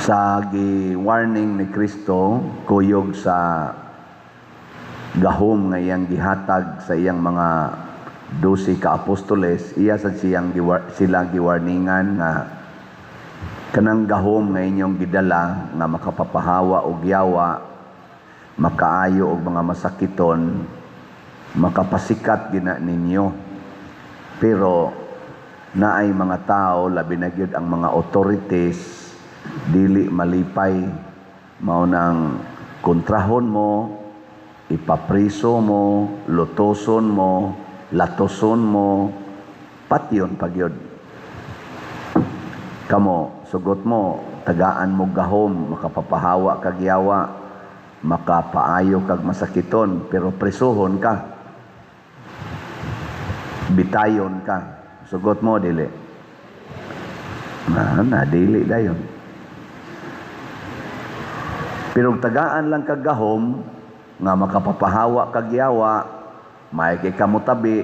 Sa gi-warning ni Kristo kuyog sa gahom nga iyang gihatag sa iyang mga 12 ka apostoles, iya sa siyang sila giwarningan nga kanang gahom nga inyong gidala nga makapapahawa og yawa, makaayo og mga masakiton, makapasikat gina ninyo. Pero naay mga tao, labi na gyud ang mga authorities, dili malipay. Mao nang kontrahon mo, ipapriso mo, lutoson mo, latoson mo, patyon pa gyud. Kamo, sugot mo, tagaan mo gahom, makapapahawa kag yawa, makapaayo kag masakiton, pero presohon ka. Bitayon ka. Sugot mo, dili? Na, na dili dayon. Pero tagaan lang kag gahom nga makapapahawa kag yawa, may kay kamutabi,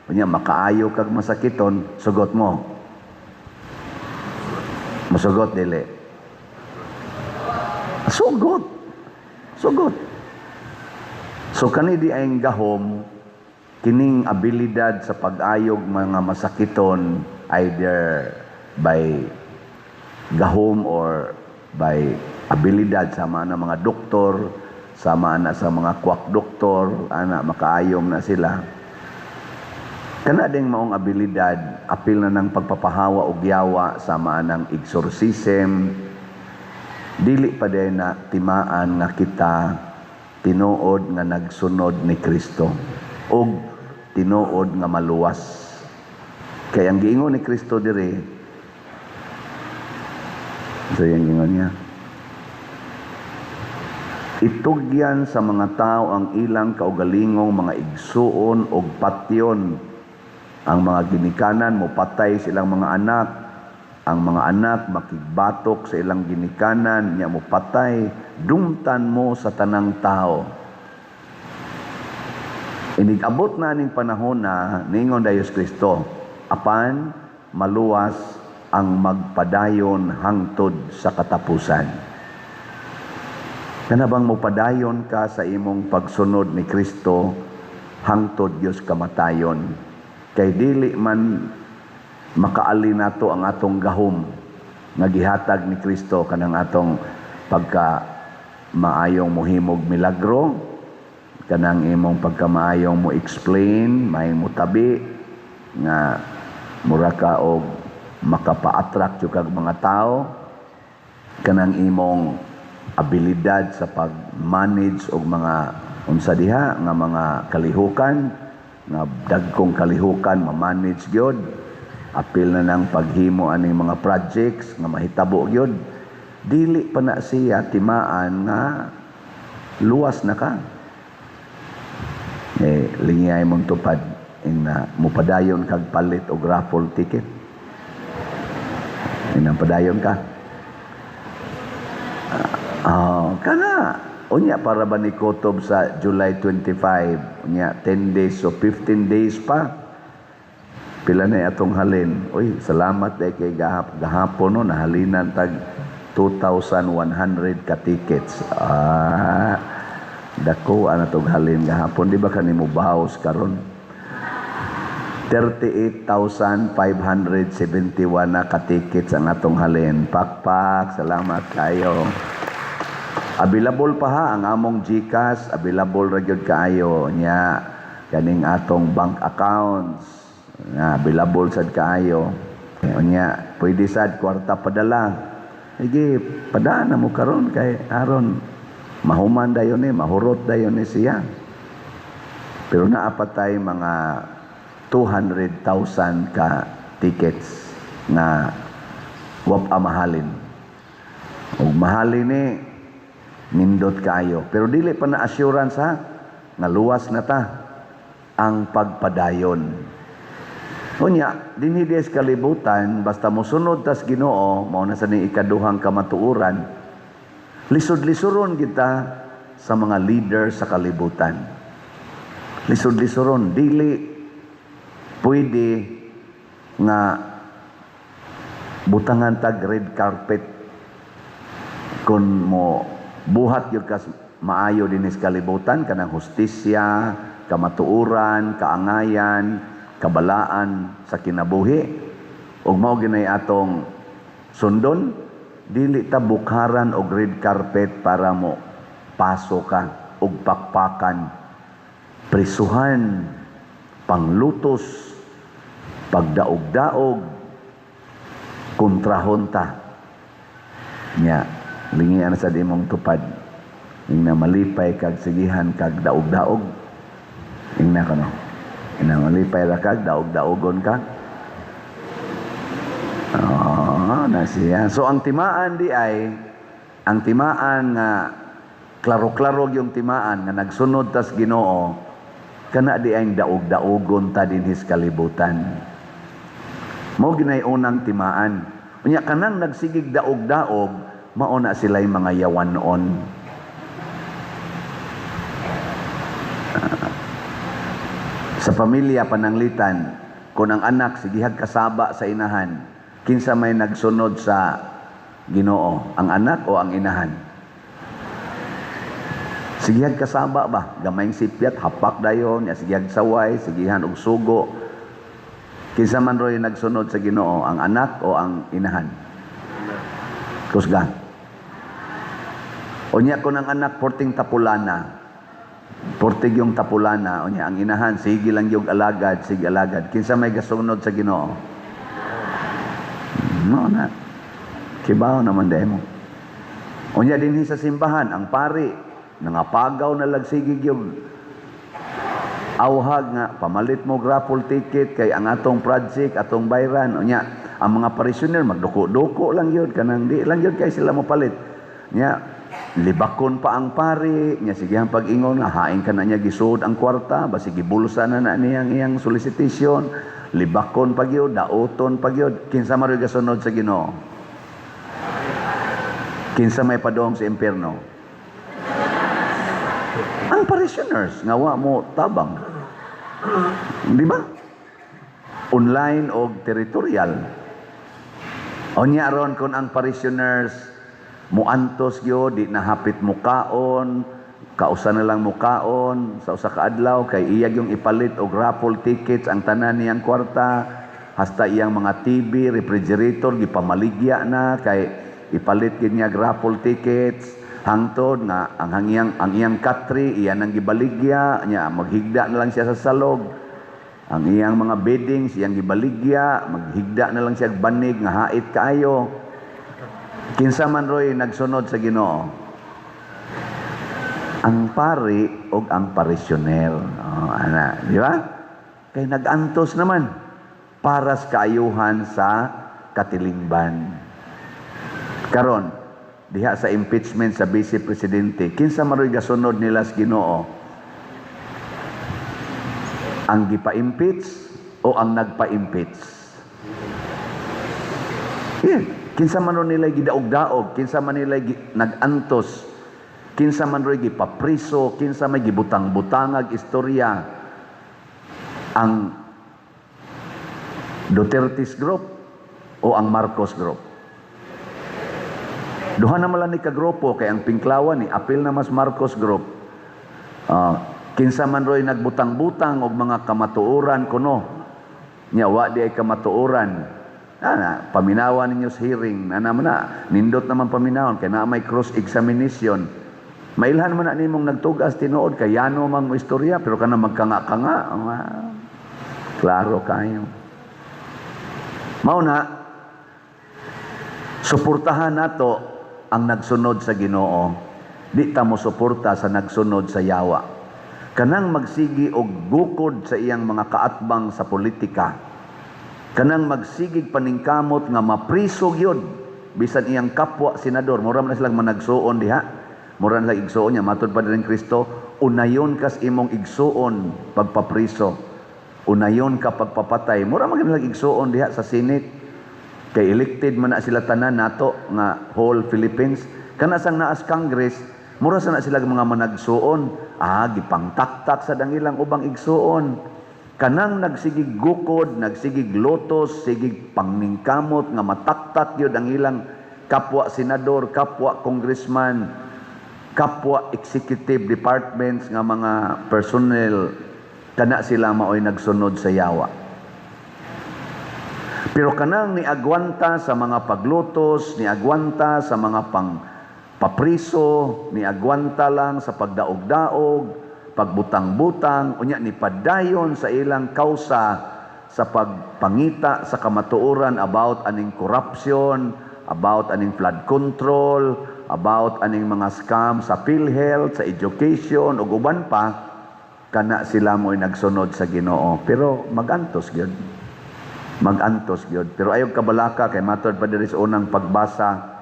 unya makaayo kag masakiton, sugot mo? Musugot, dili? Sugot. Sugot. So kani di ay gahom, kining abilidad sa pag-ayog mga masakiton, either by gahom or by abilidad sama na mga doktor, sama na sa mga quack doktor, ana makaayom na sila. Kana ding maong abilidad, apil na ng pagpapahawa og yawa, sama ng exorcism, dili pa din na timaan nga kita tinuod nga nagsunod ni Kristo og tinuod nga maluwas. Kay ang giingon ni Kristo diri, so yung giingon niya, itugyan sa mga tao ang ilang kaugalingong mga igsuon og patyon. Ang mga ginikanan mo patay sa ilang mga anak, ang mga anak makigbatok sa ilang ginikanan nya mo patay, dumtan mo sa tanang tao. Inig-abot na ning panahon na ningon dayos Kristo, apan maluwas ang magpadayon hangtod sa katapusan. Kana bang mopadayon ka sa imong pagsunod ni Kristo hangtod Dios kamatayon? Kay dili man makaali nato ang atong gahom nga gihatag ni Kristo, kanang atong pagka maayong mohimog milagro, kanang imong pagka maayong mo explain, maayong mo tabi nga mura ka og makapa-attract jud kag mga tao, kanang imong abilidad sa pag-manage og mga unsa diha nga mga kalihukan, nga dagkong kalihukan ma-manage gyud, apil na ng paghimo aning mga projects nga mahitabo gyud, dili pa na siya timaan nga luwas na ka. Eh, lingiyay mong tupad ing na mupadayon kag palit og raffle ticket, inang padayon ka. Ah, kana unya para ba ni kutob sa July 25, unya 10 days, so 15 days pa, pila na atong halin? Uy, salamat dahil kay gahapon, no, nahalinan tag 2,100 ka tickets. Ah, dako ana tog halin gahapon. Di ba kanimo bawas karon 38,571 na ka tickets ang atong halin? Pakpak, salamat kayo. Available pa ha ang among GCash, available ra gyud kaayo nya kaning atong bank accounts. Nga available sad kaayo. Unya, pwede sad kwarta padala. Sige, padaan na mo karon kay aron mahuman dayon ni, mahurot dayon ni siya. Pero naa pa tay mga 200,000 ka tickets nga wa pa mahalin. Ug mahalin ni nindot kaayo. Pero dili pa na assurance ha nga luwas na ta ang pagpadayon. Unya, dinhi sa kalibutan, basta mosunod tas Ginoo, mao na sa ning ikaduhang kamatuoran, lisod-lisuron kita sa mga leader sa kalibutan. Lisod-lisuron, dili pwede nga butangan tag red carpet. Kung mo buhat gyud kas maayo dinis kalibutan, kanang hustisya, kamatuoran, kaangayan, kabalaan sa kinabuhi, ug mao ginay atong sundon, dili ta bukharan og red carpet para mo paso ka og pakpakan, prisuhan, panglutos, pagdaog-daog, kontrahon ta. Nya, lingian sa imong tupad. Ingna malipay kag sigihan kag daog-daog. Ingna kano. Ingna malipay ra kag daog-daogon ka. Oh, na siya. So ang timaan di ay ang timaan nga klaro-klaro yung timaan nga nagsunod tas Ginoo, kana di ay daog-daogon ta dinhis kalibutan. Mao ginay unang timaan. Unya kanang nagsigig daog-daog, mao na sila'y mga yawanon. Sa pamilya pananglitan, kung ang anak sigihag kasaba sa inahan, kinsa may nagsunod sa Ginoo, ang anak o ang inahan? Sigihag kasaba ba? Gamayng sipyat, hapak dayon, ya sigihag saway, sigihan og sugo. Kinsa man ro'y nagsunod sa Ginoo, ang anak o ang inahan? Kusgan. Unya kung ang anak porting tapulana, portig yung tapulana, unya ang inahan sige lang yung alagad, sige alagad. Kinsa may gasunod sa Ginoo? No na. Kibaw naman demo. Unya dinhi sa simbahan ang pari nangapagaw na lagsigig yung awhag nga pamalit mo raffle ticket kay ang atong project atong bayran. Unya ang mga parishioner magduko-duko lang yun, kanang di lang yun kay sila mopalit. Nya libakon pa ang pari nya, sige ang pag-ingon nga hain ka na niya gisuod ang kwarta, basig gibulsa na na niyang iyang solicitation, libakon pa gyud, daoton pa gyud. Kinsa man gasunod sa Ginoo? Kinsa may padong sa impierno? Ang parishioners nga wa mo tabang, di ba? Online o territorial. Unya ron kung ang parishioners muantos gyud, di na hapit mukaon, kausa na lang mukaon sa usa ka adlaw kay iyag yung ipalit og raffle tickets ang tanan niyang kwarta, hasta iyang mga TV, refrigerator gipamaligya na kay ipalit gid niya raffle tickets, hangtod nga ang iyang katri iya nang gibaligya niya, maghigda na lang siya sa salog. Ang iyang mga beddings iyang gibaligya, maghigda na lang siya banig nga hait kaayo. Kinsa man roy nagsunod sa Ginoo? Ang pari og ang parishioner. Oh, ana, di ba? Kay nagantos naman para sa kaayuhan sa katilingban. Karon, diha sa impeachment sa vice presidente, kinsa man roy gasunod nila sa Ginoo? Ang gipa-impeach o ang nagpa-impeach? Yeah. Kinsa man ron nila gidaog-daog, kinsa man nila nag-antos, kinsa man roy gipapriso, kinsa may gibutang-butangag istorya, ang Duterte's group o ang Marcos group? Duha na man lang ni kagrupo kay ang Pinklawan ni apil na mas Marcos group. Kinsa man roy nagbutang-butang og mga kamatuoran kuno. Nya wa di ay kamatuoran. Ana, paminawan ninyo sa hearing, ana man na, nindot naman paminawon kay naa may cross examination. Mailhan man na nimong nagtugas tinuod kay yano man mo istorya, pero kana magkanga-kanga, klaro kayo. Mao na suportahan nato ang nagsunod sa Ginoo. Di ta mo suporta sa nagsunod sa yawa. Kanang magsigi og gukod sa iyang mga kaatbang sa politika. Kanang magsigig paningkamot nga mapriso gyud bisan iyang kapwa senador, mura man na silang managsuon diha. Mura na silang igsuon niya matud pa din Kristo, unayon kas imong igsuon pagpapriso. Unayon ka pagpapatay. Mura man silang igsuon diha sa Senate. Kay elected man na sila tanan nato nga whole Philippines. Kana sang naas Congress, mura sa na sila mga managsuon. Gipangtaktak sa dangilang ubang igsuon. Kanang nagsigig gukod, nagsigig lotos, sigig pangningkamot nga mataktak yun ang ilang kapwa senador, kapwa congressman, kapwa executive departments nga mga personnel, kana sila maoy nagsunod sa yawa. Pero kanang niagwanta sa mga paglutos, niagwanta sa mga pang papriso, niagwanta lang sa pagdaog-daog, pagbutang-butang, unya ni padayon sa ilang kausa sa pagpangita sa kamatuoran about aning corruption, about aning flood control, about aning mga scam sa PhilHealth, sa education, ug uban pa, kana sila mo'y nagsunod sa Ginoo. Pero magantos gyud. Magantos gyud. Pero ayaw kabalaka kay matod pa diri sa unang pagbasa,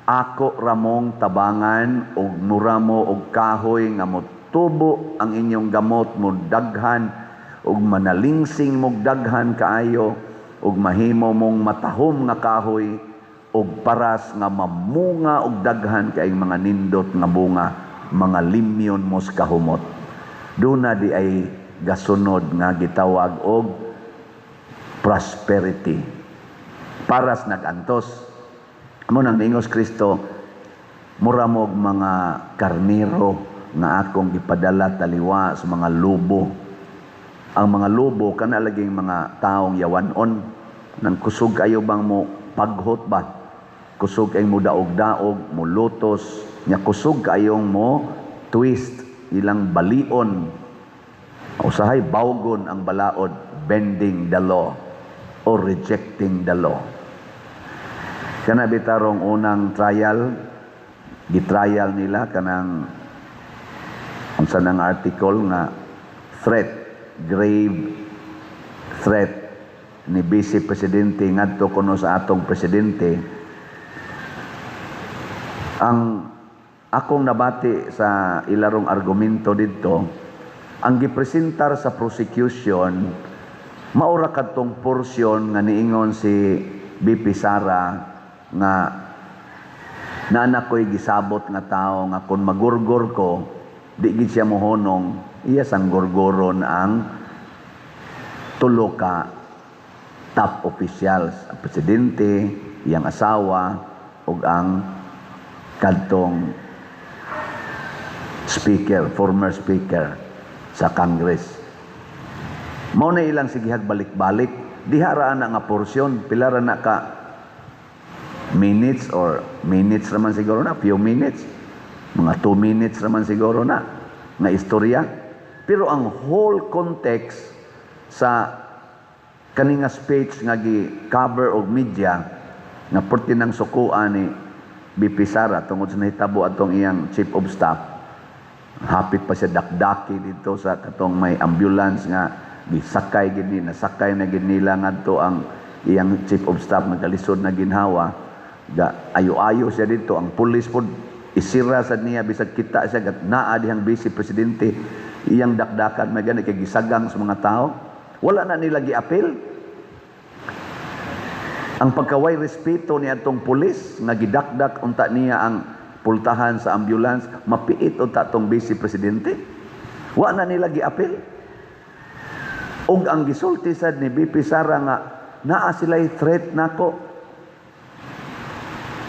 ako ramong tabangan og mura mo og kahoy nga motubo ang inyong gamot, mo daghan ug manalingsing mog daghan kaayo ug mahimo mong matahom nga kahoy ug paras nga mamunga og daghan kaayong mga nindot nga bunga, mga limyon mos kahumot. Duna di ay gasunod nga gitawag og prosperity. Paras nagantos. Amo nang niingon si Kristo, mura mo'g mga karniro nga akong gipadala taliwa sa mga lobo. Ang mga lobo kana laging mga taong yawanon nang kusog kayo bang mo paghot ba? Kusog kay mo daog-daog, mo lutos, nya kusog kayong mo twist ilang balion. Usahay bawgon ang balaod, bending the law or rejecting the law. Kana bitarong unang trial, gitrial nila kanang unsa nang article nga threat, grave threat ni Vice Presidente ngadto kuno sa atong presidente. Ang akong nabati sa ilarong argumento didto, ang gipresentar sa prosecution maura kadtong portion nga niingon si VP Sara nga naa ko'y gisabot nga tao nga kung magurgor ko, di gid siya mohonong, iya sang gurgoron ang tulo ka top officials, ang presidente, iyang asawa ug ang kadtong speaker, former speaker sa Congress. Mao na ilang sigihag balik-balik. Diha ra na nga porsyon, pila ra na ka minutes or minutes raman siguro na, few minutes. Mga 2 minutes raman siguro na nga istorya. Pero ang whole context sa kani nga speech nga gi-cover og media nga perti ng sukuan ni VP Sara tungod sa nahitabo atong iyang chief of staff, hapit pa siya dakdaki dito sa katong may ambulance nga gisakay gid ni, nasakay na gid nila ngadto ang iyang chief of staff, nagalisod na ginhawa, ga ayo-ayo siya dito. Ang pulis pod isira sad niya bisag kita siya gat naa dihang vice presidente, iyang dakdakan may gani kay gisagang sa mga tao. Wala na nila giapil ang pagkaway respeto ni atong pulis nga gidakdak unta niya ang pultahan sa ambulance, mapiit unta atong vice presidente. Wa na nila giapil. Ug ang gisulti sad ni VP Sara nga naa sila'y threat nako,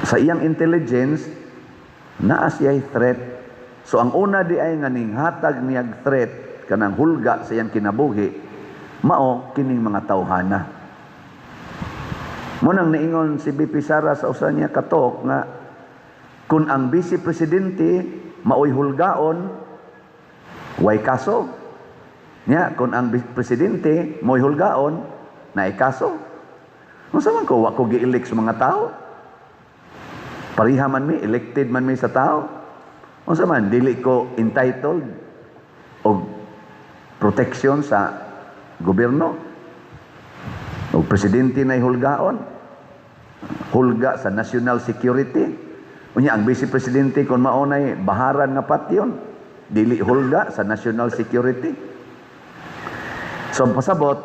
sa iyang intelligence naa siya'y threat. So ang una di ay nga ninghatag niyag threat kanang hulga sa iyang kinabuhi mao kining mga tawhana. Mo nang niingon si VP Sara sa usa niya katok nga kung ang vice presidente maoy hulgaon, way kaso nya, kung ang presidente mo'y hulgaon, naay kaso. Unsa man ko, wa ko gi-elect sa mga tao? Pareha man mi, elected man mi sa tao. Unsa man, dili ko entitled og protection sa gobyerno? Og presidente na hulgaon, hulga sa national security, unya ang vice presidente kung maunay baharan nga patyon, dili hulga sa national security? So pasabot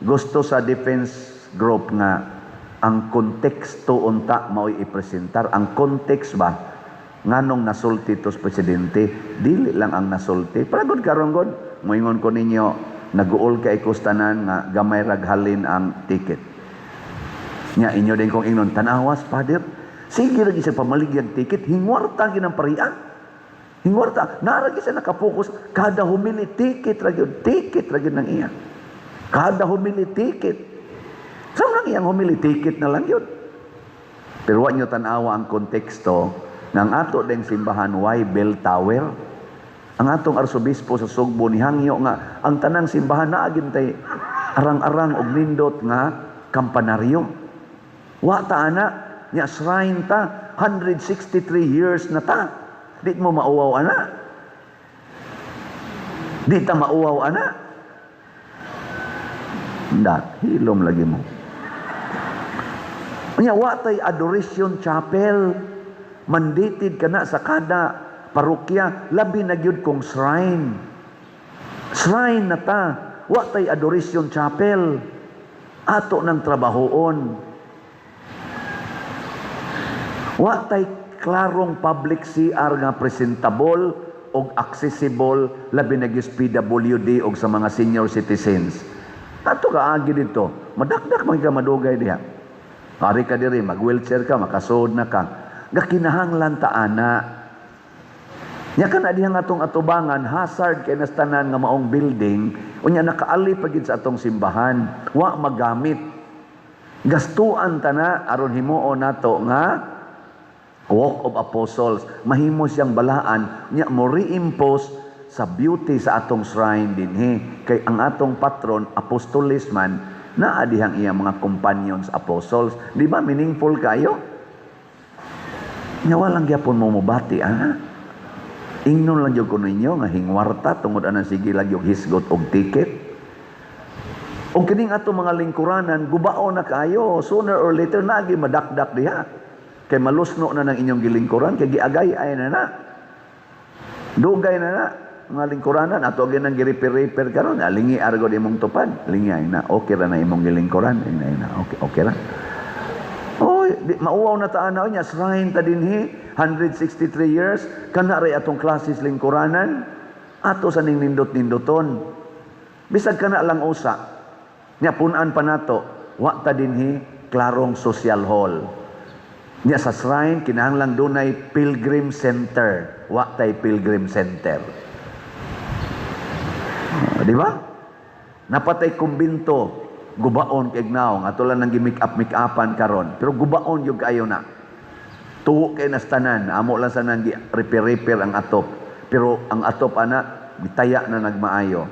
gusto sa defense group nga ang konteksto unta mao'y ipresentar, ang context ba nganong nasulti tos presidente. Dili lang ang nasulti. Para gud karon gud, moingon ko ninyo, naguol kay kustanan nga gamay rag halin ang ticket. Nya inyo din kong ingnon, tanawas, Father. Sige lagi siya pamaligyag ticket, hingwarta gyud ang parian. Hingwarta, naa ra gyud siya nakapokus kada homily, ticket ra gyud, ticket ra gyud nang iya. Kada homily, ticket. Sa lang iyang homily, ticket na lang yun. Pero wa nyo tan-awa ang konteksto ng ato deng simbahan, why bell tower? Ang atong arsobispo sa Sugbo ni hangyo nga ang tanang simbahan naa tay arang-arang og nindot nga kampanaryo. Wa ta ana nya, shrine ta, 163 years na ta. Di mo mauwaw ana. Di ta mauwaw ana. Ndak, hilom lagi mo. Nya wa tay adoration chapel. Mandated kana sa kada parokya, labi na gyud kung shrine. Shrine na ta. Wa tay adoration chapel. Ato ng trabahoon. Wa tay klarong public CR nga presentable og accessible, labi na gyud PWD og sa mga senior citizens. Ato ka agi dito, madakdak man ka madugay diha. Ari ka diri, mag-wheelchair ka, makasuod na ka. Gakinahanglan ta ana. Nya kana dihang atong atubangan, hazard kay nas tanan nga maong building, unya nakaali pa gid sa atong simbahan, wa magamit. Gastuan ta na aron himuon nato nga Walk of Apostles, mahimo siyang balaan nya mo reimpose sa beauty sa atong shrine dinhi, kay ang atong patron apostolis man, naa dihang iyang mga companions apostles. Di ba meaningful kayo? Nya walang gyapon mo mobati ana. Ingnon lang jud ko ninyo nga hingwarta tungod anang sige lang yung hisgot og ticket. Og kining ato mga lingkuranan, gubao na kayo, sooner or later nagi madakdak diha. Kay malusno na ng inyong gilingkuran, kay giagay ay na na. Dugay na na mga lingkuranan, ato gyud nang gi-repair-repair karon, alingi argo imong tupad, lingi ay na, okay ra na imong gilingkuran, ay na, ay na, okay, okay ra. Oy, di, mauwaw na ta ana niya, shrine ta dinhi, 163 years, kana ray atong klasis lingkuranan, ato sa ning nindot-nindoton. Bisag kana lang usa, nya punan pa nato, wa ta dinhi klarong social hall. Nya sa shrine, kinahanglan dunay pilgrim center. Wa tay pilgrim center. Ah, di ba? Napatay kumbinto, gubaon kay naong ato lang nang gi-make up make upan karon. Pero gubaon yung kayo na. Tuo kay nas tanan, amo lang sa nang repair repair ang atop. Pero ang atop ana gitaya na nagmaayo.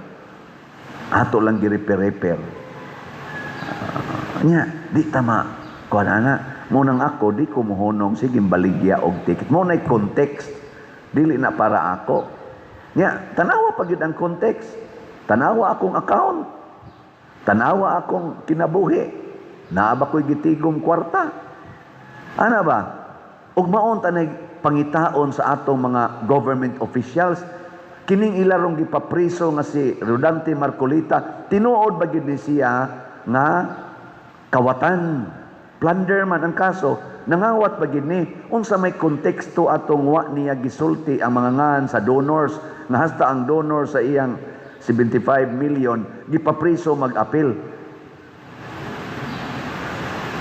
Ato lang gi-repair repair. Nya, di tama. Kuan ana, mo nang ako di ko mohunong sige baligya og ticket. Mo nay context. Dili na para ako. Nya, tanawa pa gyud ang context. Tanawa akong account. Tanawa akong kinabuhi. Naa ba ko'y gitigom kwarta? Ana ba? Ug maon tanay pangitaon sa atong mga government officials, kining ilarong gipapriso nga si Rodante Marcoleta, tinuod ba gyud ni siya nga kawatan? Plunder man ang kaso, nangawat ba gyud ni? Unsa may konteksto atong wa niya gisulti ang mga ngan sa donors, nga hasta ang donor sa iyang 75 million gipapriso mag-apil?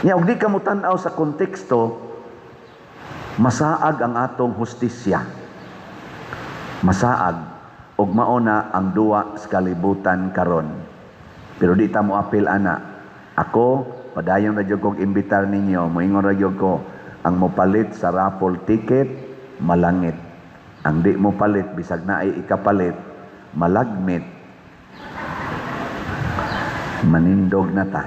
Nya og di ka mo tan-aw sa konteksto, masaag ang atong hustisya. Masaag og mao na ang duwa sa kalibutan karon. Pero di ta mo apil ana. Ako padayon ra jud kog imbitar ninyo, moingon ra jud ko, ang mopalit sa raffle ticket malangit. Ang di mo palit, bisag naay ikapalit, malagmit. Manindog na ta.